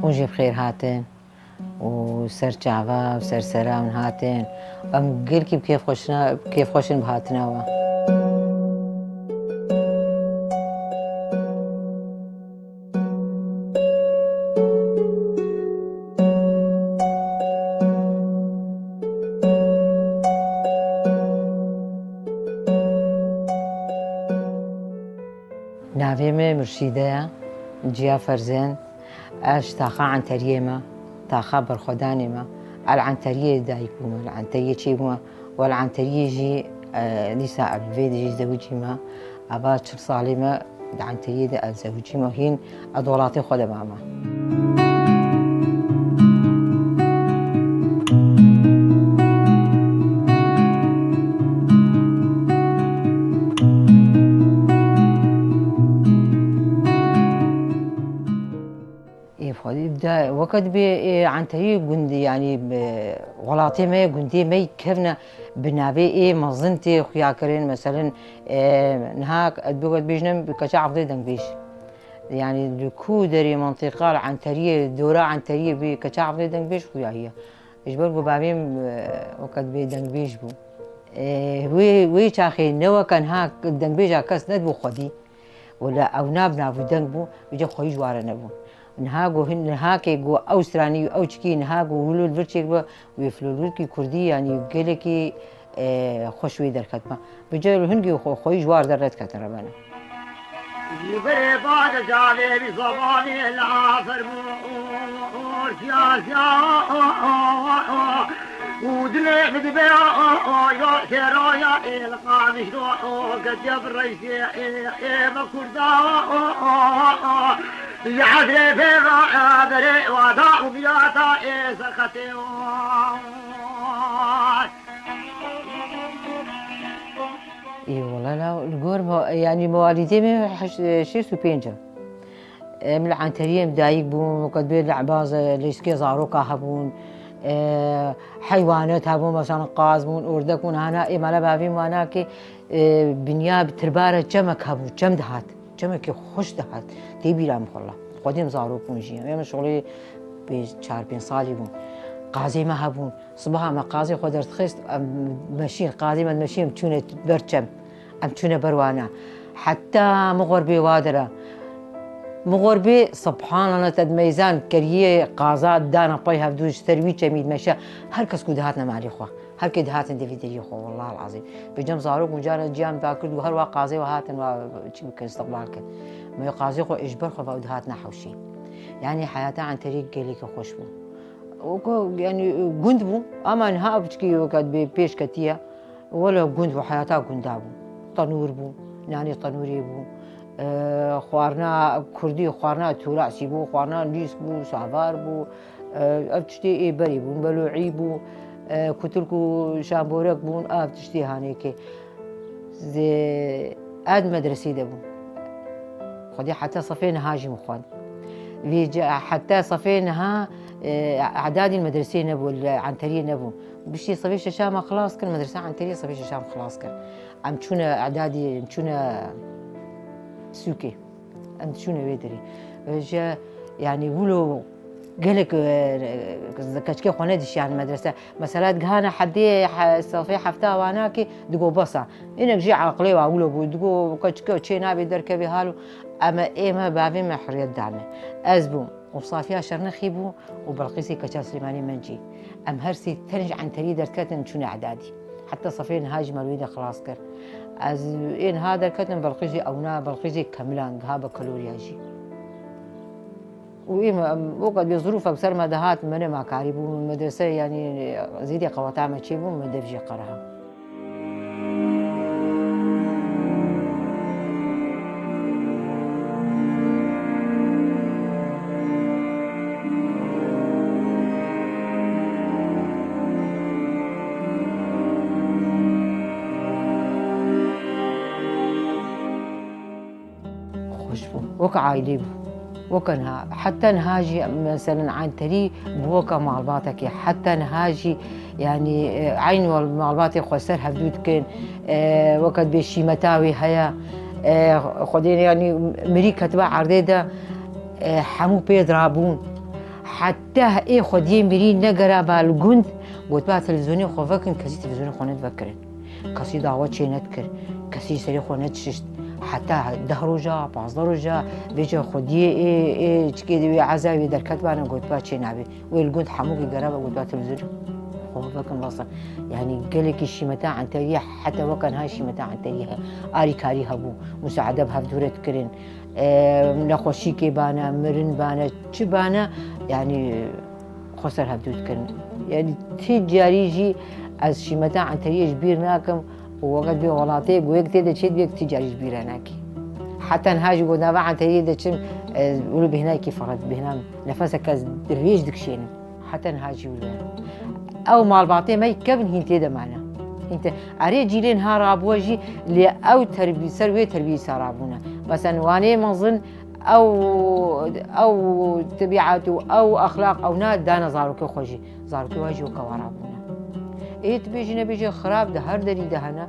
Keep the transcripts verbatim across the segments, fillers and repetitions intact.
Hûn jî bi xêr hatin û ser çava û ser sera hûn hatin. Em gelkî bi kêfxweşina-, bi kêfxweş in bi hatina we. Navê me Murşîde ye, ciya Ferzend. Ez ji taxa Enteriyê me, taxa berxwedanê me. Ez li Enteriyê dayik bûme, li Enteriyê çêbûme û li Enteriyê jî, e, dîsa ez li vê de jî zewicîme. Ava çil salê me di Enteriyê de ez zewicîme, hîn ez di welatê xwe de mame. Ê, xwedî de weke dibê, ê, Enterî gundî, yanî, bi welatê me, gundê me kevne bi navê ê mezin tê xuya kirin. Meselen, ê, niha ez bi weke dibêjnim bi keça Evdê dengbêj. Yanî, li ku derê mentiqa li Enteriyê, dora Enteriyê bi keça Evdê dengbêj xuya ye. Ji ber ku bavê min, e, weke dibê dengbêj bû. E, wê, wê çaxê ne weke niha dengbêja kes nedibû xwedî. Wele ew nav nav û deng bû, vêca xweyî ji ware nebûn. Niha ku hin, niha ke ku ew stranî û ew çikî niha ku wilo li vir çêk be, wê flolorîkî kurdî, yanî gelekî, e, xweş wê derketme. Vêca li hingî xwe, xweyî ji war derdiketin rebene. Ji berê bade cavê vî zemanê la fermûr siya siya û dilê min dibe ya sêraya ê li qamişro ketiye bi reyşê ê ê me kurda ji ezrê pê ve berê wada û miyata ê serxetê. Ê, wela la, li gor me, yanî mewalîdê me heş-, şêst û pênc e. Em li Enteriyê em dayik bûn, weke dibê li Ebaz, e, lîstikê zaroka hebûn, e, heywanet hebûn, mesela qaz bûn, ordek bûn, hana ê mala bavê min wana ki, e, binya bi tirbara çemek hebû, çem dihat, çemekî xweş dihat, tê bîra min xwela. Xwedî em zarok bûn jî. Em şixulê pê-, çar pênc salî bûn. Qazê me hebûn. Sibaha me qazê xwe derdixist, em meşîn, qazê me dimeşîn, em çûne ber çem. Em çûne ber wana. Heta mixorbê wa dira. Mixorbê, subhanallah, te dimeyzan keriyê qaza dana pey hevdû ji ser wî çemî dimeşe. Her kes ku dihatine malê xwe. Her kê dihatin devî deriyê xwe, wallah el-azîm. Bi cem zarok û cara ciyan dakir û her wa qazê we hatin wa çi bikin, istiqbal kin. Me qazê xwe ê ji ber xwe ve dihatine hewşê. Yanî heyata Enterî gelekî xweş bû. Weke, yanî, gund bû, ama niha ev çikî weke dibê pêş ketiye. Wele gund bû, heyata gunda bû. Tenûr bû, nanê tenûrê bû. E, xwarina kurdî, xwarina tûrasî bû, xwarina lîsk bû, savar bû. E, ev tiştê ê berê bûn, belo'î bû. E, kutilk û şamborek bûn, ev tiştê hanê ke. Zê-, ez medresê de bûm. Xwedî heta sefê niha jî min xwend. Vê ca-, heta sefê niha, e, edadî li medresê nebû, li Enteriyê nebû. Biştî sefê şeşa me xilas kir, medresa Enteriyê sefê şeşa me xilas kir. Em çûne edadî, em çûne sûkê. Em diçûne wê derê. Vêje, yanî wilo gelek, e, keçikê xwe nedişiyane medrese. Mesela digihane hedê he-, sefê hefta wana ki digo bes a. Hinek jî aqilê wa wilo bû. Digo keçikê çê nabê derkevê halo. Em ê me bavê me huriyet dane. Ez bûm. Û Safiya Şernexî bû û Belqîsê keça Silêmanî Mencî. Em her sê tenê ji Enterî derketin çûne edadî. Heta sefê niha jî me li wê de xilas kir. Ez ê niha derketin Belqîsê ewna, Belqîsê kemilan, giha bakalorya jî. Û ê me, em, weke dibê zirûfek ser me dihat, me nema karî bû, medrese, yanî, zêdî qeweta me çêbû, me dev jê qeriha. Xweş bû. Weke aîlê bû. Weke niha. Heta niha jî, meselen, Enterî bû weke malbatekê. Heta niha jî, yanî, e, eyn wal-, malbatê xweser hevdû dikin. E, weke dibê şîmeta wî heye. E, Xwedê, yanî, mirî ketiba erdê de, e, hemû pê dirabûn. Heta ê xwediyê mirî negera ba li gund, gotba televîzyonê xwe vekin, kesî televîzyonê xwe nedivekirin. Kesî dawa çê nedikir, kesî ji serê xwe nedişişt. Heta deh roja, pazdeh roja, vêca xwediyê ê, ê çikê di wê ezayê wê derketibane, gotba çê nabê. Wê li gund hemûkî geraba, gotba televîzyonê xwe vekin, bes e. Yanî gelekî şîmeta Enteriyê, heta weke niha şîmeta Enteriyê he. Arîkarî hebû, musaede bi hevdû re dikirin. E, nexweşîkê bane, mirin bane, çi bane, yanî xwe ser hevdû dikin. Yanî ti carî jî ez şîmeta Enteriyê ji bîr nakim û weke dibê welatê ku yek tê de çê dibe, yek ti carî ji bîr re nakî. Heta niha jî ku nava Enteriyê de çim, ez wilo bêhnayekî feqet bêhna min. Nefeseke ez dirêj dikişênim. Heta niha jî wilo ye. Ew malbatê me kevin hîn tê de mane. Hîn tê. Erê cîlên ha rabûwe jî lê ew terbî-, ser wê terbiyê sa rabûne. Mesela wanê mezin ew, ew tebîat û ew exlaq ew na dane zarokê xwe jî. Zarokê wan jî weke wan rabûne. Ê tu bêjî nebêjî xirab di her derî de hene.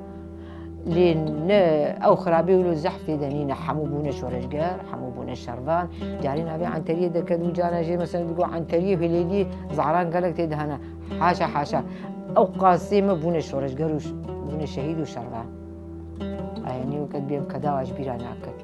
Lê ne ew xirabî wilo zehf tê de nîne. Hemû bûne şoreşger, hemû bûne şervan. Carî navê Enteriyê deket û carna jê mesela digo Enteriyê Hêlêliyê zaran gelek tê de hene. Haşa, haşa. Ew qasê me bûne şoreşger û ş-, bûne şehîd û şervan. Ay, yanî weke dibê em kedawa ji bîra nakin.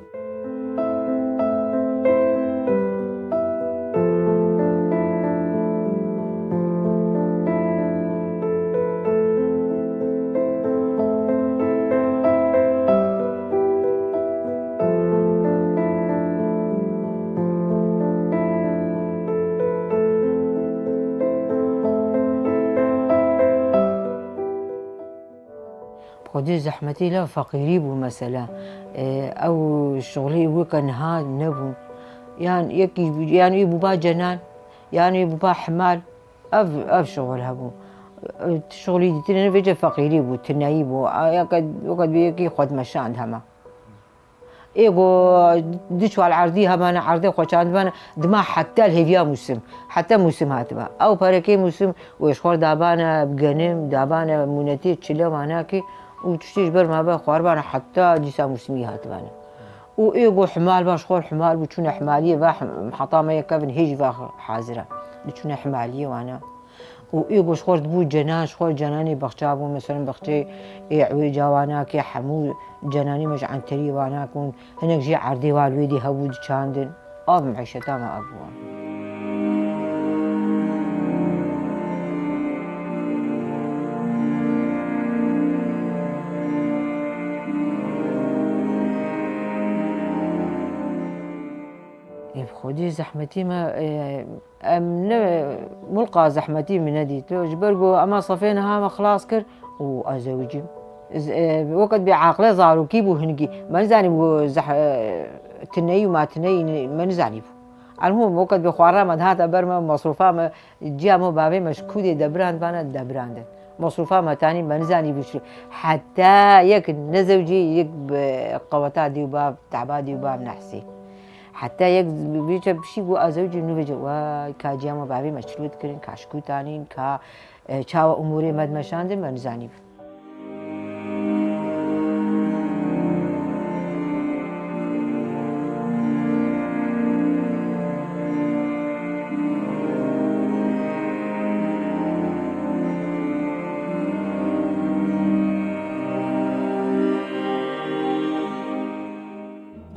Xwedê zehmetî la feqîrî bû mesela. E, ew şixulê weke niha nebûn. Yan yekî, yan ê bûba cenan, yan ê bûba himal. Ev, ev şixul hebû. E, şixulî dîtine vêce feqîrî bû, tineyî bû. A, yeke, weke dibê yekî xwe dimeşand hema. Ê ku du çar erdî hebane, erdê xwe çandibane, dima heta li hêviya mûsim, heta mûsim hatibe. Ew perekê mûsim wê ji xwe re dabane genim, dabane mûnetê çile wanakê û tiştê ji ber me be xwaribane heta dîsa mûsimî hatibane. Û ê ku himal ba ji xwe re himal bû, çûne himaliyê ve him-, heta me ye kevin hê jî ve hazir e. Diçûne himaliyê wana. Û ê ku ji xwe re dibû cenan, ji xwe re cenanê bexça bûn, mesela bexçeyê ê ewê cawanakê hemû cenanî me ji Enteriyê wana bûn, hinek jî erdê wan li wê dî hebû diçandin. Ev meîşeta me ev bû. Ê bi xwedî zehmetî me, e, Em ne, mulqa zehmetî min nedît. Ji ber ku ema sefê niha me xilas kir û ez zewicîm. Ez, e, weke dibê aqile zarokî bû hingî. Me nizanî bû zeh-, e, tineyî û matineyî me nizanî bû. Elmûm weke dibê xwarina me dihate ber me, mesrûfa me, ciya me û bavê me ji ku dê debirandibane, debirandin. Mesrûfa me tanî me nizanî bû çi. Heta yek nezewicî, yek bi qeweta dî û bav, teba dî û bav nehsî. Heta yek vêce pişî got, ez zewicîm, nû vêce, wey, ka ciya me bavê me çilo dikirin, ka şikû tanîn, ka, e, çawa umûrê me dimeşandin, me nizanî.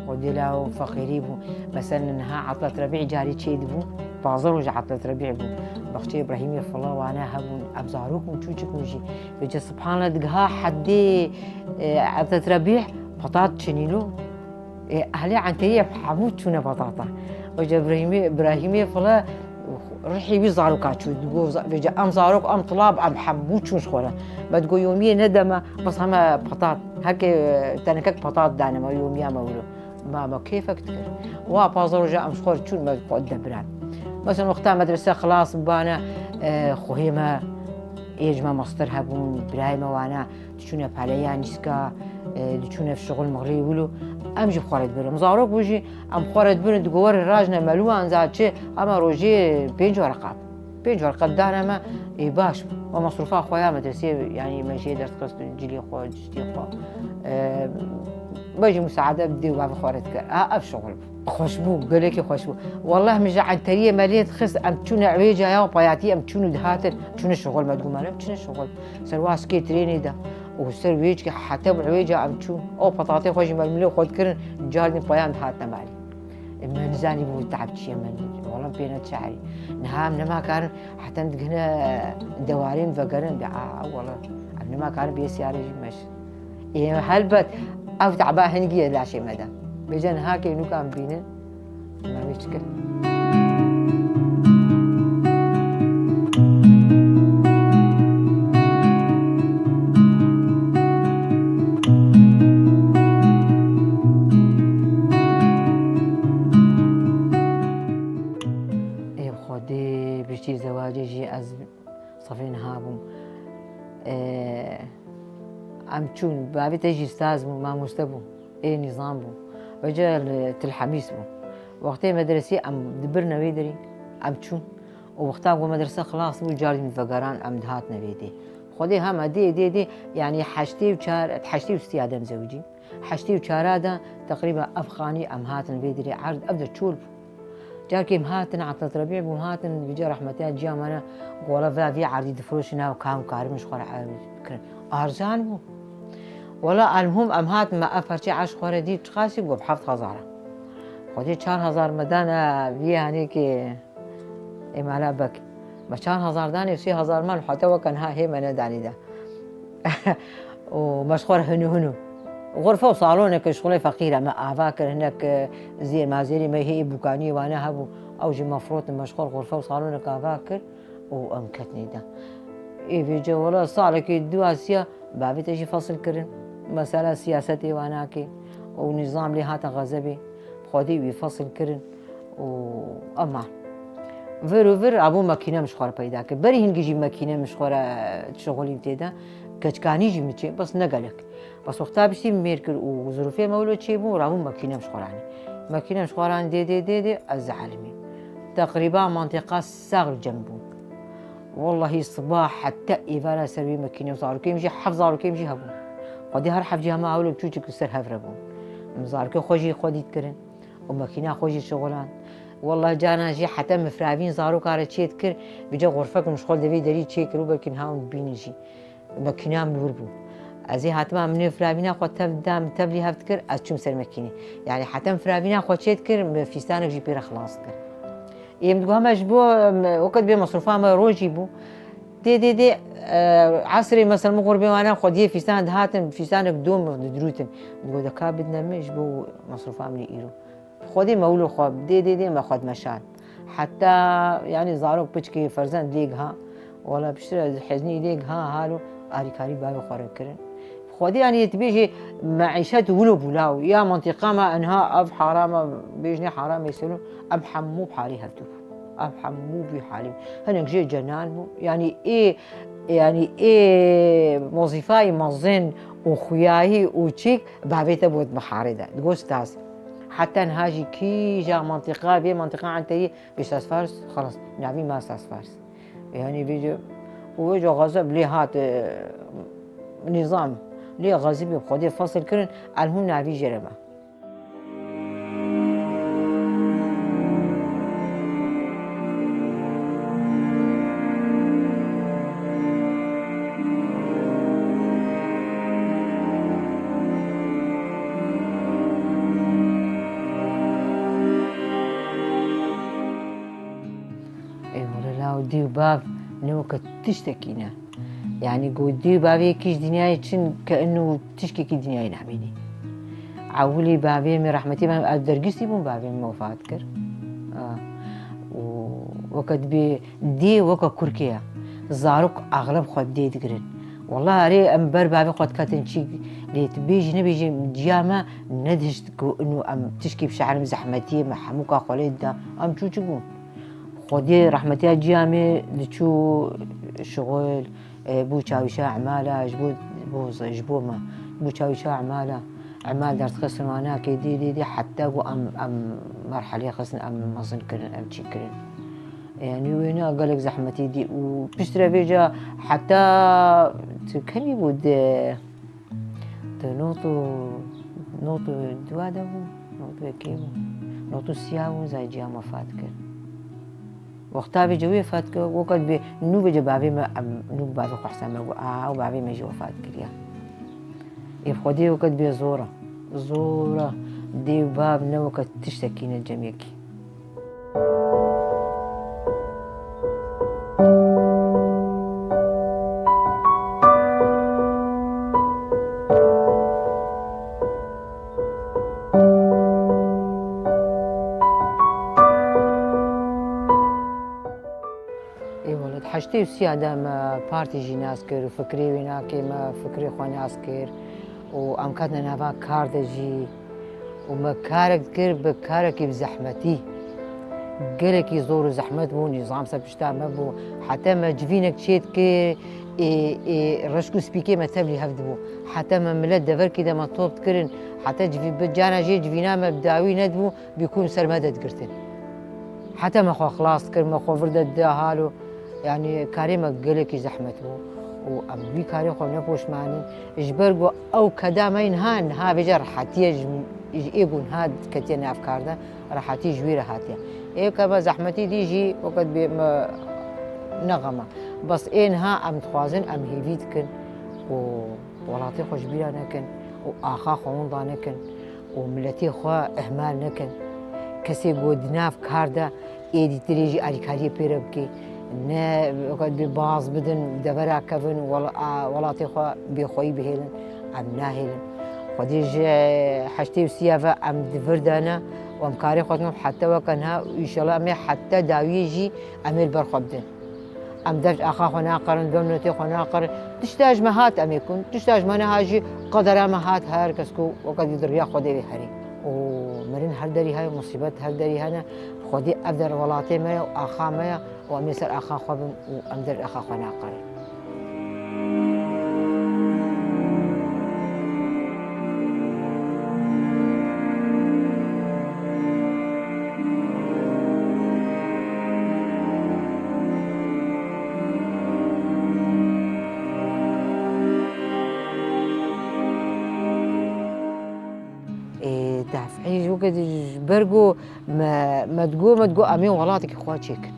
Xwedê la û feqîrî bû. Mesela niha etlet Rebî carî çêdibû, pazdeh roja etlet Rebî bû. Baxçeyê Îbrahîmê Fila wana hebûn, ev zarok bûn, çûçik bûn jî. Vêce subhanallah digiha hedê, e, etlet Rebî petat çinîno. E, ehlê Enteriyê hemû çûne petata. Vêce Îbrahîmê, Îbrahîmê Fila rihê wî zaroka çû. Digo, vêce em zarok, em tilab, em hemû çûn ji xwe re. Me digo yomiyê nede me, bes heme petat. Heke, e, tenekek petat dane me, yomiya me wilo. Ma me kêfek dikir. Wa pazdeh roja em ji xwe re çûn me xwe debiran. Mesela wexta medrese xilas bibane, e, xuhê me, ê ji me mestir hebûn, birayê me wana, diçûne peleya nîska, e, diçûne şixul mixlê wilo. Em jî bi xwe re dibirin. Em zarok bû jî, em xwe re dibirin, digo werin rajne melû an za çi, hema rojê pênc wereqa. Pênc werqe dane me, ê, baş bû. Me mesrûfa xwe ya medresê, yanî me jê derdixist cilê xwe, cistê xwe. E, Bejî musaade bi dê û bavê xwe re dikir. A, ev şixul bû. Xweş bû, gelekî xweş bû. Wallah min ji Enteriyê me lê dixist, em çûne ewêca ya payatî, em çûn û dihatin, çûne şixul me digoman, em çûne şixul. Ser waskê trênê de û ser wêçkê heta bi ewêca em çûn. O petatê xwe jî me milê xwe dikirin, cardin payan dihatine malê. E, me nizanî bû teab çi ye me. Wallah pê ne çarî. Niha em nema karin, heta em digihine dewarê em vegerin. Bi, a, wallah. Em nema karin bê siyarê jî meş. Ê, helbet, ev teba hingî ye laşê me de. Bêje niha kê nûka em bînin, me wê çi kir? Ê, Xwedê, piştî zewacê jî ez Sefê niha bûm. Ee, em çûn, bavê te jî staz bû, mamoste bû, ê nîzam bû. Vêca li Til Hemîs bû. Wextê medresê em dibirine wê derî, em çûn. Û wexta ku medrese xilas bû, cardî min vegeran, em dihatine vê dê. Xwedê hema dê, dê, dê, yanî heştê û çar, heştê û sê ya dem zewicî. Heştê û çara de teqrîben ev xanî em hatin vê derê erd, ev de çol bû. Carkê em hatin, Eqlet Rebî bû, em hatin, vêca rehmetiya ciya me ne, gola vê, vê erdî difiroşin, ew kam karim ji xwe re erd kirin. Arzan bû. Wela elmûm em hatin, me ev perçê erd ji xwe re dît, çiqasî got, heft hezar e. Xwedê çar hezar me dane, vî hanê ki Ê mala bek. Me çar hezar danê, sê hezar man heta weke niha hê me nedanî de. Û me ji xwe re hinu hinu. Xurfe û saloneke ji xulê feqîr e. Me ava kir hinek, e, zêr mazêrî me hê bûkaniyê wane hebû. Ew jî me firotin, me ji xwe re xurfe û saloneke ava kir û em ketinê de. Ê vêce wela salekê du asiya bavê te jî fesil kirin. Mesela siyasetê wanakê û nîzam lê hate xezebê. Xwedê wî fesil kirin. û ema vir û vir abû makîne min ji xwe re peyda kir. Berî hingî jî makîne min ji xwe re şixulîm tê de. Keçkanî jî min çê, bes ne gelek. Bes wexta piştî min mêr kir û zirûfê me wilo çêbû, rabû makîne min ji xwe re anî. Makîne min ji xwe re anî dê, dê, dê, dê, ez elimî. Teqrîba mantiqa sax cem bû. Wellahî siba heta êvara ser wê makîne zarokê min jî, heft zarokê min jî hebûn. Xwedê her heft jî hema ewlo çûçik li ser hev re bûn. Min zarokê xwe jî xwedî dikirin. û makîna xwe jî şixulan. Wallah caran jî heta min firavîn zaroka re çê dikir, vêca xurfek min ji xwe li devê derî çê kir û belkî niha hûn dibînin jî. Makîna min wir bû. Ez ê hatima min ê firavîna xwe tev da, min tevlî hev dikir, ez çûm ser makînê. Yanî heta min firavîna xwe çê dikir, min fîstanek jî pê re xilas dikir. Ê min digot hema ji bo, em, weke dibê mesrûfa me rojî bû. Dê, dê, dê, e, esrê mesela min qurbê wana xwediyê fîstan dihatin, fîstanek do min didirûtin. Digot de ka bidine min ji bo mesrûfa min ê îro. Xwedê me wilo xwe dê, dê, dê me xwe dimeşand. Heta, yanî zarok piçkê ferzend lê giha. Wala piştre heznî lê giha halo arîkarî bavê xwe re kirin. Xwedê, yanî, tu bêjî meîşet wilo bû law. Ya mantîqa me enha ev haram e, bêjinê haram ê selo, em hemû bi halê hevdû bû. Em hemû bi halê bû. Hinek jê cenan bû. Yanî ê, yanî ê mozîfayî mezin û xuyayî û çîk bavê te bû miharê de. Digot staz. Heta niha jî kîja mantîqa, vê mantîqa Enterî, vê Saz Fars, xelas, navî ma Saz Fars. Yanî vêca, û vêca xezeb lê hat, e, nîzam, lê xezibê Xwedê fesil kirin, elhûn navî jê re me. Ê wele law dî û bav ne weke tiştekî ne. Yanî ku dî û bavê yekî ji dinyayê çin ke inu tiştekî dinyayê namînî. Ewilî bavê min rehmetî bavê min ev dergistî bûn bavê min wefat kir. A, û weke dibê dê weke kurkê ye. Zarok exleb xwe dê digirin. Wela erê em ber bavê xwe diketin çî lê tu bêjî nebêjî ciya me nedihişt ku inu em tişkî bi şehrê min zehmetiyê me hemûka xwe lê dida. Em çûçik bûn. Xwedê rehmetiya ciya me diçû şixul, e, bû çawîşa emala, ji bo, bo, ji bo me. Bû çawîşa emala, emal derdixistin wanakê dê, dê, dê, heta ku em, em merhelê xistin, em mezin kirin, em çî kirin. Yanî wêna gelek zehmetî dî û piştre vêca heta tu kenî bû de, Di not û Not û dua de bû, not û yekê bû. Not û sîya bû, zayê ciya wefat kir. Wexta vêce wî wefat kir, wekî bê nû vêce bavê me, em nû bavê xwe hesab me got, aha, ew bavê me jî wefat kiriye. Ê bi Xwedê wekî bê zor e. Zor e. Dê û bav ne wekî tiştekî ne cem yekî. Ê wele, di heştê û sîya de me partî jî nas kir û fikrê wê nakê me fikrê xwe nas kir û em ketine nava kar de jî û me karek dikir bi karekî bi zehmetî. Gelekî zor û zehmet bû, nîzam ser pişta me bû. Heta me civînek çêdikir, ê, ê, reşk û spîkê me tevlî hev dibû. Heta me milet deverkî de me top dikirin, heta civî-, bi cana jê civîna me bi dawî nedibû, bî ku em ser me de digirtin. Heta me xwe xilas dikir, me xwe vir de dida hal û, yanî karê me gelekî zehmet bû û em wî karê xwe ne poşman in. Ji ber ku ew keda me yî niha, niha vêca rehetiyê ji, ji ê ku niha ketiye nav kar de, rehetî ji wî re hatiye. Ê ke me zehmetî dî jî wekî bê me ne xem e. Bes ê niha em dixwazin, em hêvî dikin ku welatê xwe ji bîra nekin û axa xwe winda nekin û miletê xwe ihmal nekin. Kesê ku di nav kar de êdî tirê jî alîkariyê pê re bike. Ne wekî bê baz bidin, devera kevin, wel-, a, welatê xwe bêxweyî bihêlin. Em nahêlin. Xwedê ji heştê û sîya ve em di vir de ne û em karê xwe dikin heta weke niha û înşallah em ê heta dawiyê jî em ê li ber xwe bidin. Em dev ji axa xwe naqerin, dev miletê xwe naqerin. Tişta ji me hat em ê kun, tişta ji me nehat jî qedera me hat, her kes ku weke dî di riya Xwedê vê herê. Û mirin her derî heye, musîbet her derî hene. Xwedê ev der welatê me ye û axa me ye û em ê ser axa xwe bin û em dev ji axa xwe naqerin. Ê, dafî ji weke ji ber ku me, me digot, me digot, em ê welatekî xwe çêkin.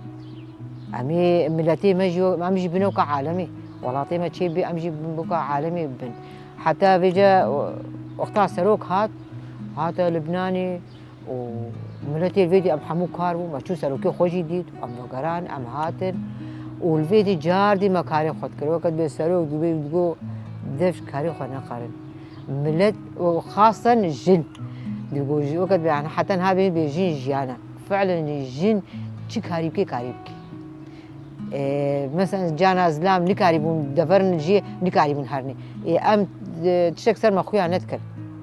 Em ê miletê me jî, em jî bin weke alemê. Welatê me çê bê, em jî bin weke alemê bin. Heta vêce wexta serok hat, hate Libnanê û miletê vêdî em hemû kar bû, me çû serokê xwe jî dît, em vegeran, em hatin û li vêdî car dî me karê xwe dikir. Weke dibê serok dibê digot, dev ji karê xwe neqerin. Milet û xasen jin. Digot, ji weke dibê, yani heta niha bê, bê jin jiyan e. Fiilen jin çi karî bike, karî bike. Ee, mesela cana zilam nikarîbûn deverin jî, nikarîbûn herinê. Ê, em, e, tiştek ser me xuya nedikir.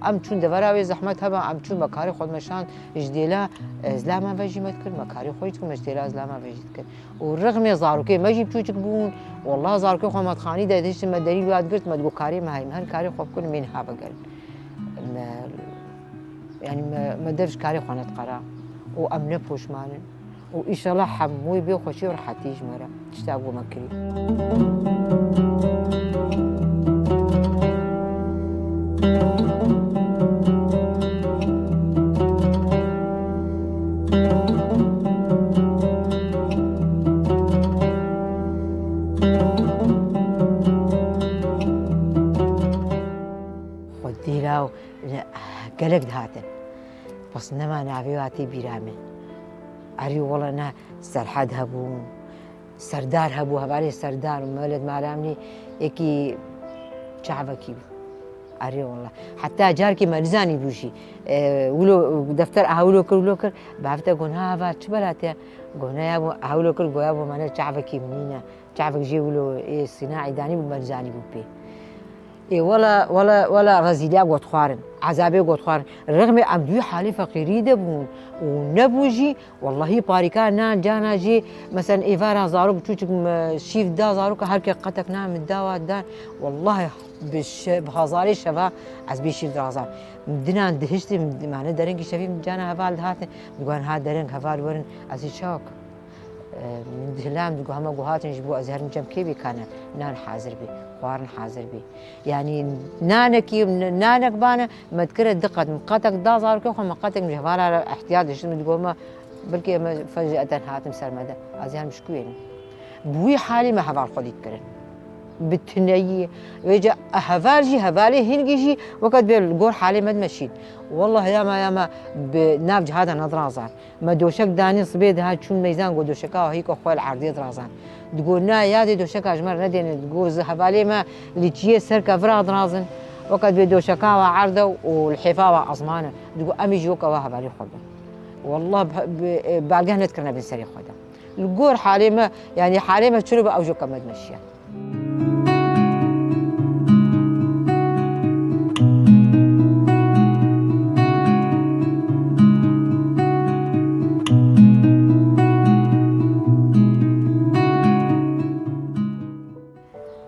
Em çûn devera wê zehmet heba, em çûn me karê xwe meşand ji dêla, e, zilama ve jî me dikir, me karê xwe jî dikir, me ji dêla zilama ve jî dikir. Û rixmê zarokê me jî biçûçik bûn. Wallah zarokê xwe me dixanî de dihiştin me derî li wa digirt, me digot karê me heye, me her karê xwe bikin, em ê niha vegerin. Me, yanî me, me dev ji karê xwe nediqera û em ne poşman in. Û îşallah hemûyê bê xweşî û rehetî ji me re. Tişta ku me kirî. Xwedî law gelek dihatin. Bes nema navê wa tê bîra min. Erê wele ne Serhed hebû, Serdar hebû, hevalê Serdar û Mewled Maramlî yekî çavekî bû. Erê wele. Heta carkî me nizanîbû jî. E, wilo, defter aha wilo kir, wilo kir. Bavê te got, ha, heval, çi bela te? Got, ne ya bû, aha wilo kir, goya bû me ne çavekî min nîne. Çavek jê wilo ê sînaî danîbû, me nizanîbû pê. Ê wela, wela, wela rezîliya gotxwarin, ezabê gotxwarin. Rixmê em di wî halê feqîrî de bûn û nebû jî, wellahî parîka nan cana jê, meselen êvara zarok çûçik me şîv da zaroka her ke qetek nan min dawa dan. Wellahî bi şe-, bi hezarê şeva ez bê şîv dirazam. Dinan dihiştin, mane derengî şevî min cana heval dihatin. Digotin ha dereng heval werin, ez ê çawa kim? E, Min dihilam digo hema ku hatin ji bo ez herim cem kê bê kane nan hazir bê, xwarin hazir bê. Yanî nanekî, nanek bane, me dikire di qet, min qetek da zarokê xwe, min qetek min ji hevala re ihtiyat diştim, min digo me, belkî me fecaeten hatim ser me de. Ez herim ji ku yênim? Bi wî halî me heval xwedî dikirin. Bi tineyî. Vêca heval jî, hevalê hingî jî weke dibê li gor halê me dimeşîn. Welleh ya me, ya me bi nav cihada nedirazan. Me doşek danî sibê diha çûn meyzan, got doşeka wa hîko xwe li erdê dirazan. Digo na yadê doşeka ji me re nedêne. Digo zi hevalê me li çiyê ser kevira dirazin. Weke dibê doşeka wa erde û li hêfa wa ezmane. Digo em jî weke wa hevalê xwe bin. Welleh bi, bi, balgeh nedikirine bin serê xwe de. Li gor halê me, yanî halê me çilo be ew jî weke me dimeşiye.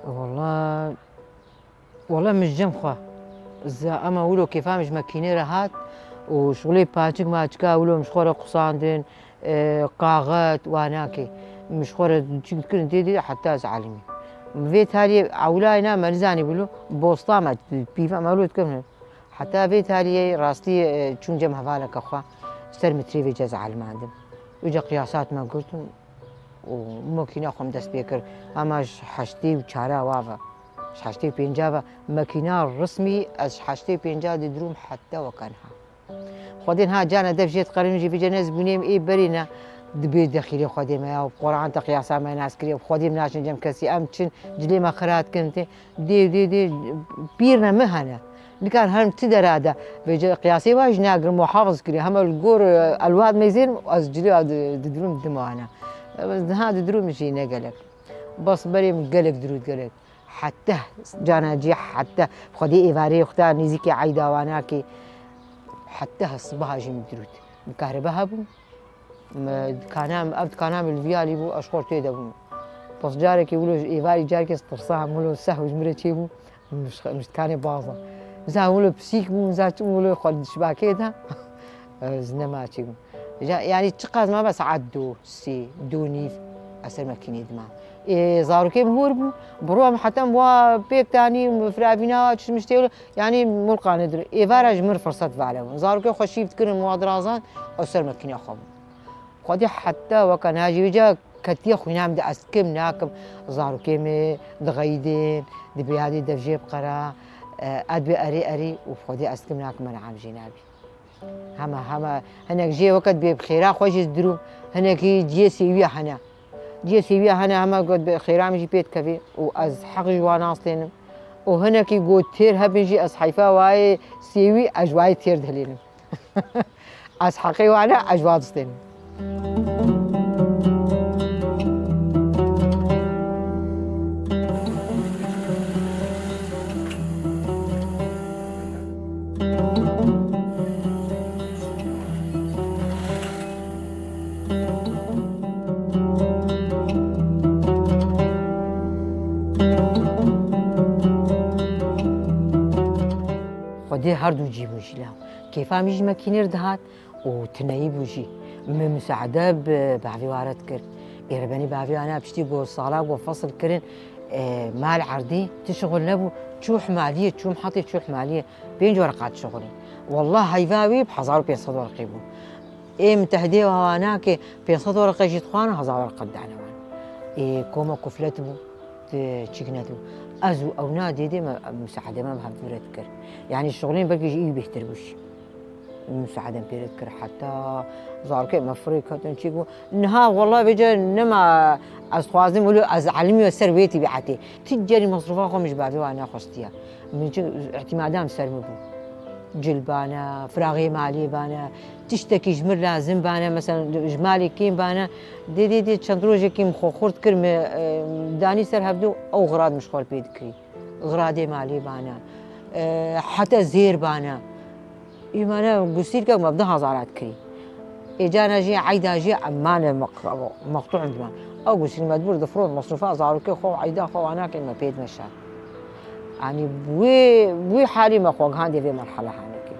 Wala, wala min ji cem xwe. Za ema wilo kêfa min ji mekînê re hat û şixulê paçik maçika wilo min ji xwe re qusandin. E, qaxet, wanakê. Min ji xwe re çi dikirin tê dî, heta ez elimî. Vê tariyê ewlayna me nizanî bilo, bosta me, pîva me lo dikirin. Heta vê tariyê rastî, e, çûn cem hevaleke xwe, ser mitrê vê cez elimandim. Uca qiyasat me girtin û makîna xwe min dest pê kir. Hema ji heştê û çara wa ve, ji heştê û pênca ve, makîna rismî ez ji heştê û pênca didirûm heta weke niha. Xwedê niha cana dev jê diqerin jî vêce ne zibûnê em ê berî ne dibê dexîlê Xwedê me ya, Quran te qiyasa me nas kiriye, Xwedê em naçin cem kesî, em çin cilê me xirat kin tê, dê, dê, dê, pîr ne min hene. Nikar herim ti dera de, vêce qiyasê wa jî nagirim û hafiz kiriye, hema li gor, e, elwad meyzên ez cilê wa di-, didirim dimane. Ez niha didirim jî ne gelek. Bas berê min gelek dirût gelek. Hete cana cî hete Xwedê êvarê xuda nêzîkê eyda wanakê hete sibaha jî min dirût. Min kahribe hebû. Min dikana, ev dikana min li viyalî bû, ez xor tê de bûm. Bas carekê wilo ji êvarî carekê ez tirsa hem wilo sehw ji min re çêbû. Min ji, min ji dikanê baza. Za wilo pisîk bû, za çi wilo xwe di şibakê de. Ez nema çêbûm. Ja, yanî çiqas mabe saet du, sê, du nîv, ez ser mekînê dimam. Ê, zarokê min hûr bû, bi ro em heta em wa pêk tanî, firavîna, çişmiş tê wilo, yanî mulqanê dir. Êvara ji min firset vale bûn. Zarokê xwe şîv dikirin, wa dirazan, ew ser mekîna xwe bûn. Xwedî heta weka niha jî vêca ketiye xwîna min de ez kim nakim. Zarokê min dixeyidin, dibê yadê dev jê biqera, e, ez dibê erê erê û xwedî ez kim nakim, me niha em jê nabî. Hema, hema, hinek jê weke dibê bi xêra xwe jî didirûm, hinekî ciyê sêwiya hene. Ciyê sêwiya hene, hema got bi xêra min jî pê dikevê û ez heq ji wan nastênim. Û hinekî got têr hebin jî ez heyfa wayê sêwî ez ji wayê têr dihilênim. Ez heqê wan e, ez ji wan distênim. Xwedê her du cî bû jî la. Kêfa min jî mekînê re dihat û tineyî bû jî. Min musaade bi bavê wa re dikir. Ê rebenî bavê wana piştî ku sala ku fesil kirin, e, mal erdî, ti şixul nebû. Çû himaliyê, çûm hetê çû himaliyê. Pênc wereqa dişixulî. Wallah heyva wî bi hezar û pênc sed wereqê bû. Ê min tehdê wa nakê, pênc sed wereqe jî dixwarin, hezar wereqe dane wan. Ê koma kuflet bû, ti çîk nedibû. Ez û ewna dêdê me, musaade me bi hevdû re dikir. Yanî şixulên belkî ji î bêhtir bû jî. Musaade min pê re dikir, heta zarokê me firê ketin çîk bû. Niha wela vêce nema ez dixwazim wilo ez elimî ser wê tîbîetê. Ti carî mesrûfa xwe min ji bavê wan nexwestiye. Min çi îtîmada min ser min bû. Cil bane, firaxê malê bane, tiştekî ji min lazim bane, mesela ji malê kêm bane. Dê, dê, dê çend rojekî min xwe xurt kir, min, e, danî ser hevdû, ew xirad min ji xwe pê dikirî. Xiradê malê bane, e, heta zêr bane. Îmane gusîlkek me bi du hezar hat kirî. Ê cana jî eyda jî em mane meq-, meqtû diman. Ew gusîl me dibir difrot, mesrûfa zarokê xwe û eyda xwe wana kê me pê dimeşa. Yanî bi wê, bi wê halî me xwe gihandê vê merhele hanekê.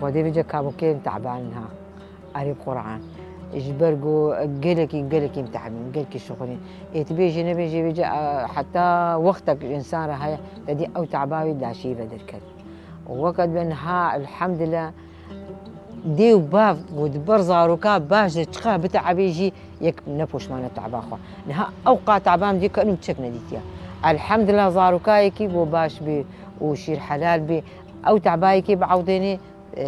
Xwedê vêce kabokên teban in ha. Erê bi Quran. Ji ber ku gelekî, gelekî em teban in, gelekî şixulîn. Ê tu bêjî nebêjî vêce, e, heta wextek ji însan re heye, te dî ew teba wî daşî ve derket. Weke dibe niha, elhamdulillah, dê û bav ku di ber zaroka baş de çiqa biteebê jî yek ne poşman e teba xwe. Niha ew qa teba em dî kenû çek nedîtiye. Elhamdulillah zarokayekî bo baş bê û şîr helal bê, ew tebayekî biewdênê, e,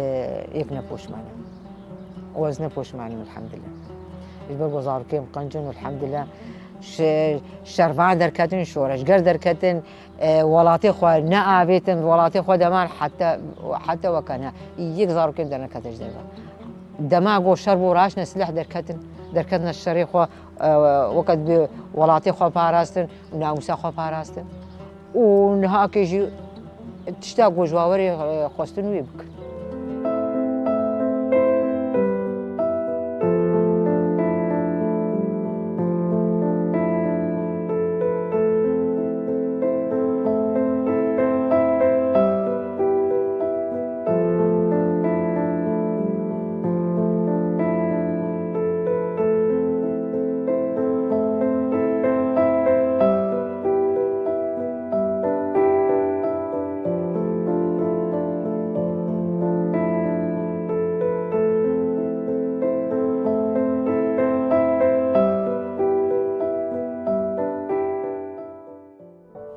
yek ne poşman e. Û ez ne poşman im, elhamdulillah. Ji ber ku zarokê em qenc in, elhamdulillah. Şe-, şervan derketin, şoreşger derketin, e, welatê xwe neavêtin, welatê xwe deman heta, heta weke ne. Yek zarokê em dernekete ji derve. Dema ku şer bû, raşne sileh derketin, derketine şerê xwe, e, weke dibê welatê xwe parastin û namûsa xwe parastin. Û niha ke jî tişta ku ji we were, e, xwestin wê bikin.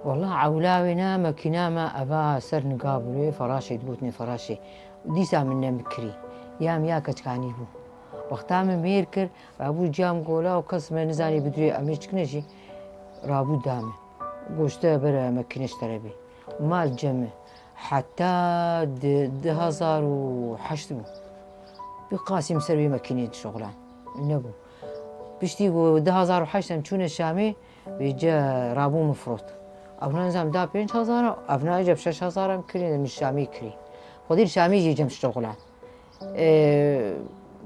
Wela ewla wê ne mekîna me eva ser niga bû, wê Feraşê digotinê Feraşê. Dîsa min nemikirî. Ya min ya keçkanî bû. Wexta min mêr kir, rabû ciya min gola û kes me nizanî bidurê em ê çikine jî rabû da min. Goşte bere mekîne ji te re bê. Mal cem e. Heta di du hazar û heşt bû. Bi qasî min ser wê mekînê dişoxlan. Nebû. Piştî ku du hazar û heşt em çûne Şamê, vêce rabû min firot. Evna nizam da pênc hazar, evna eceb şeş hazar em kirî, min Şamê kirî. Xwedî li Şamê jî cem şoxlan. E,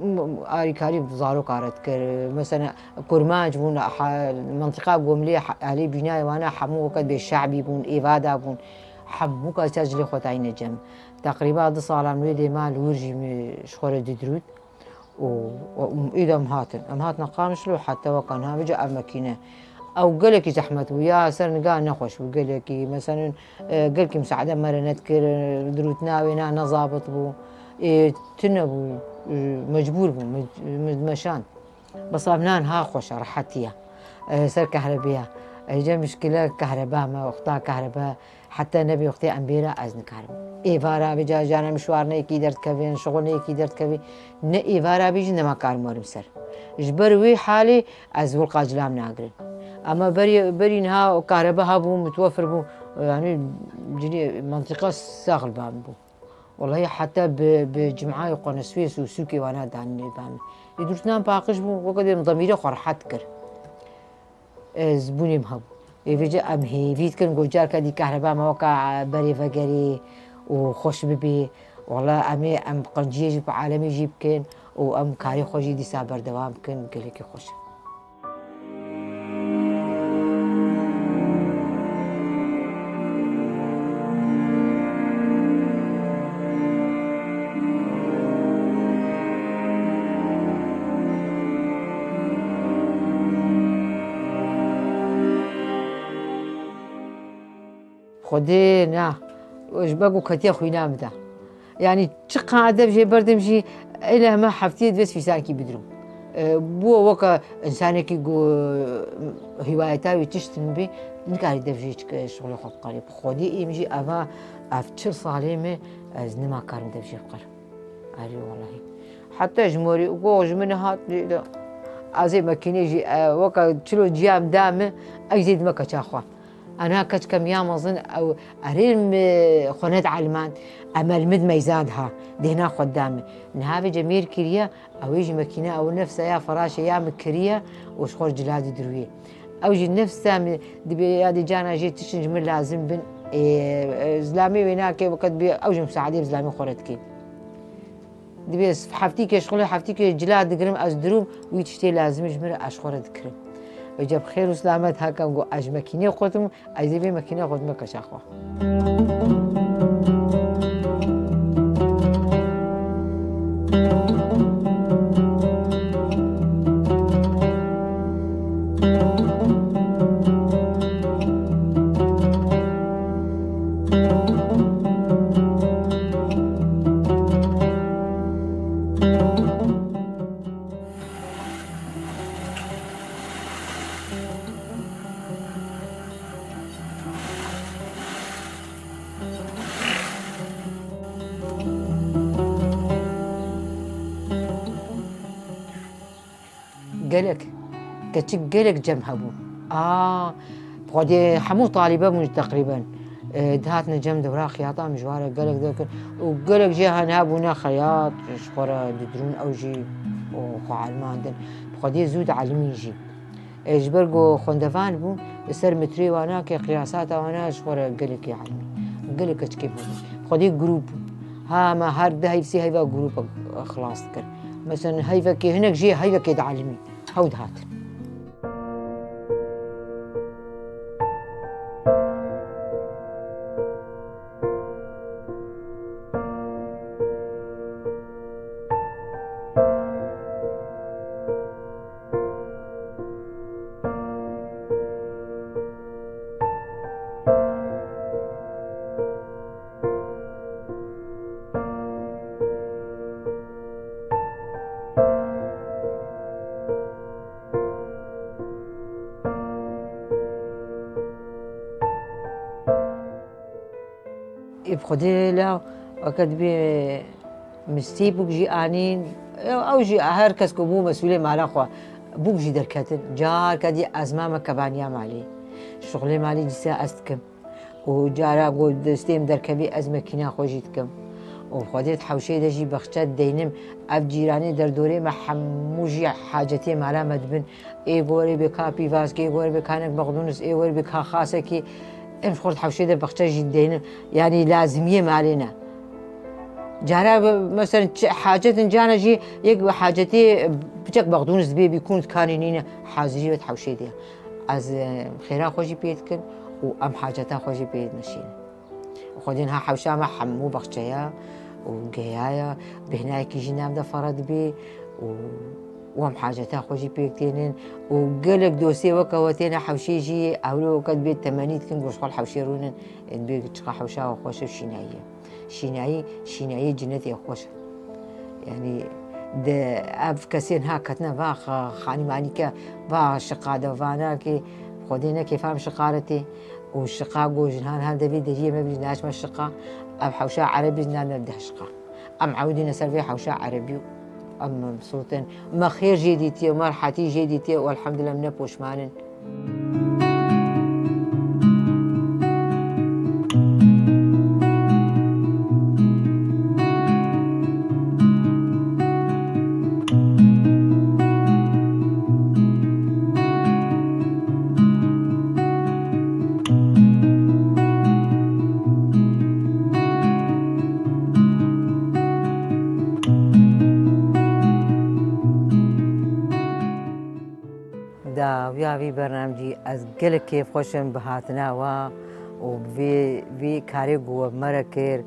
m-, m-, alîkarî bi zaroka re dikir. Mesela kurmanc bûn, ha-, mentiqa Gomlê, ha-, alî bînayê wana hemû weke bê şe'bî bûn, êvada bûn. Hemû kes ya cilê xwe dayîne cem. Teqrîba du salan wê dê ma li wir jî min ji xwe re didirût. Û, û îda em hatin. Em hatin Qamişlo heta weka niha vêce ev mekîne. Ew gelekî zehmet bû. Ya ser niga nexweş bû gelekî. Meselen, e, gelkî misaade me re nedikir, e, dirûtina wê na nezabit bû. Ê, tune bû, e, mecbûr bû, me-, me-, meşand. Bes ev nan ha xweş e, rehetî ye. E, ser kehrebiya. E, ce mişkile kehreba me, wexta kehrebe, heta nebê wextê em bêra ez nikarim. Êvara vê ca cana mişwarneyekî derdikevin, şixulneyekî derdikevin. Ne êvara bê jî nema karim werim ser. Ji ber wê halê ez wilqa cilam nagirin. Ama berî, berî niha o kahrebe hebû, mutwefir bû. Yani cinî mentiqa saxil bam bû. Welahi heta bi, bi cimay qoneswês û sûkê wana danînê bam. Ê durtinan paqij bû, weke dê min demîrê xwe rehet kir. E, zibûnê min hebû. Ê vêce em hêvî dikin ku carka dî kehreba me weka berê vegerê û xweş bibê. Wela em ê em qenciyê jî bi alemê jî bikin û em karê xwe jî dîsa berdewam bikin, gelekî xweş e. Xwedê na, ji ber ku ketiye xwîna min de. Yanî çiqa dev jê berdim jî, êle heme heftiyê divê fîsankî bidirim. E, bû weke însanekî ku hîwayeta wî tişt min bî, nikarî dev jê çi şixulê xwe biqerî. Bi Xwedê êm jî eva, ev çil salê me ez nima karim dev jê biqerim. Erê welahî. Heta ji morî û gox ji min hat, azê mekînê jî, e, weke çilo ciyam da min, ez zêdime keça xwe. Ana keçke min ya mezin ew erê min xwe nedielmand, emel min di meyzan de ha, dêhna xwe da min. Niha vê cemêr kiriye, ew ê jî mekîne ew nefsa ya firaşê ya min kiriye û ji xwe cila didirûyê. Ew jî nefsa min dibê ya dê cana jê tiştin ji min lazim bin. Ê, e, zilamê wê nake weke dibê ew jî misaadê bi zilamê xwe re dike. Dibê heftîkê şixulê heftîkê cila digirim ez dirûm, wî tiştê lazim ji min re ez ji xwe re dikirim. Vêce bi xêr û silamet hakem got ez ji mekînê qotim, ez ê vê mekînê qotime keşa xwe. Gelek, keçik gelek cem hebû. A, Xwedê hemû talîbe bûn teqrîben. E, dihatine cem dewra xiyata min ji ware gelek derkir. Û gelek jê hene hebûne xeyat, ji xwe re didirûn ew jî û xwe elmandin. Xwedê zû dielimîn jî. E, ji ber ku xwendevan bû, li ser mitrê wana ke qiyasata wana ji xwe re gelekî elmî. Gelek keçikê bû. Xwedê grûp bû. Ha, me her di heyv sê heyva grûp xilas dikir. Mesela heyvekê hinek jê heyvekê dielimî. Hew dihatin. Ê bi Xwedê la weke dibê mistî bûk jî anîn, ew, ew jî her kes ku bû mesûlê mala xwe, bûk jî derketin. Carka dî ez mame kebaniya malê. Şixulê malê dîsa ez dikim. Û cara ku destê min derkevî ez mekîna xwe jî dikim. Û Xwedê di hewşeyê de jî bexçe deynim. Ev cîranê derdorê me hemû jî hacetê mala me dibin. Ê gorê bê ka pîvazkê, ê gorê bê ka nek mexdûnis, ê gorê bê ka xasekî. Em ji xwe di hewşê de bexçe jî deynin. Yanî lazimiyê malê ne. Cara mesela çi hacetin cana jî yek hacetê piçek mexdûnis dibê bî kûn dikanê nîne hazirî ve di hewşê de. Ez, e, xêra xwe jî pê dikim û em haceta xwe jî pê dimeşînin. Xwedê niha hewşa me hemû baxçe ye û geya ye, bêhnayekî jî nav de fere dibê û û em haceta xwe jî pêk tênin û gelek dostê weke we têne hewşê jî ewro weke dibê temenî dikin ku ji xwe li hewşê rûnin, ê dibê çiqa hewşa we xweş e û şînayî ye. Şînayî, şînayî cinetê xweş e. Yanî di ev kesê niha ketine va xa-, xanîmanîke, va şiqa de, vana ki Xwedê ne kêfa em şiqa re tê û şiqa ku ji niha niha devê deriyê me bî naçme şiqa, ev hewşa erebî ji niha me bide şiqa. Em ewdîne ser vê hewşa erebî û em mebsût in. Me xêr jê dîtiye, me rehetî jê dîtiye û elhamdulillah em ne poşman in. Dawiya vî bernamecî ez gelek kêfxweş im bi hatina we û bi vê, vê karê ku we bi me re kir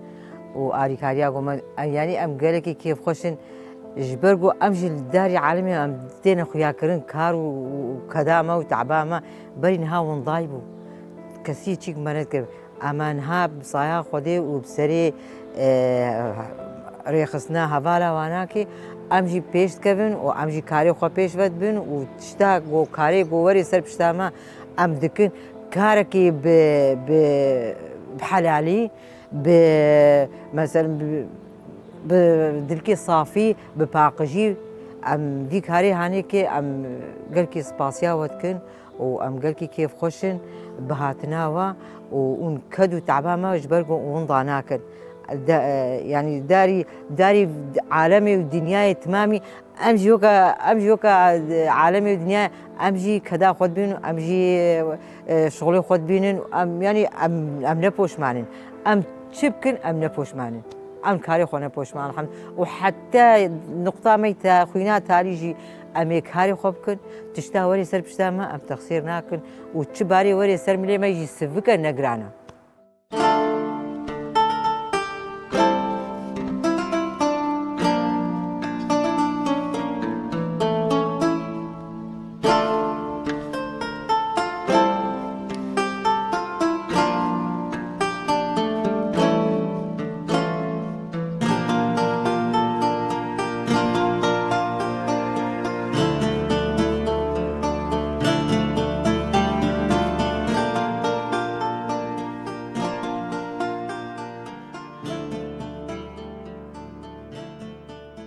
û alîkariya ku me, yanî em gelekî kêfxweş in. Ji ber ku em jî li darî alemê em têne xuyakirin, kar û, û keda me û teba me berî niha winday bû. Kesî çîk me nedikir. Em niha bi saya Xwedê û bi serê, e, rêxistina hevala wanakê em jî pêş dikevin û em jî karê xwe pêş ve dibin û tişta ku karê ku werê ser pişta me em dikin, karekî bi, bi, bi helalî, bi, mesela bi, bi dilkê safî, bi paqijî em vî karê hanê ke em gelkî spasiya we dikin. Û em gelkî kêfxweş in bi hatina we û hûn ked û teba me ji ber ku winda nakin. De, e, yanî darî, darî alemê û dinyayê timamî em jî weka, em jî weka, e, alemê û dinyayê em jî keda xwe dibînin û em jî, e, şixulê xwe dibînin û em, yanî em, em ne poşman in. Em çi bikin em ne poşman in. Em karê xwe ne poşman elhemd. Û heta nuqta me ta xwîna talî jî em ê karê xwe bikin. Tişta werê ser pişta me em texsîr nakin û çi barê werê ser milê me jî sivik e, ne giran e.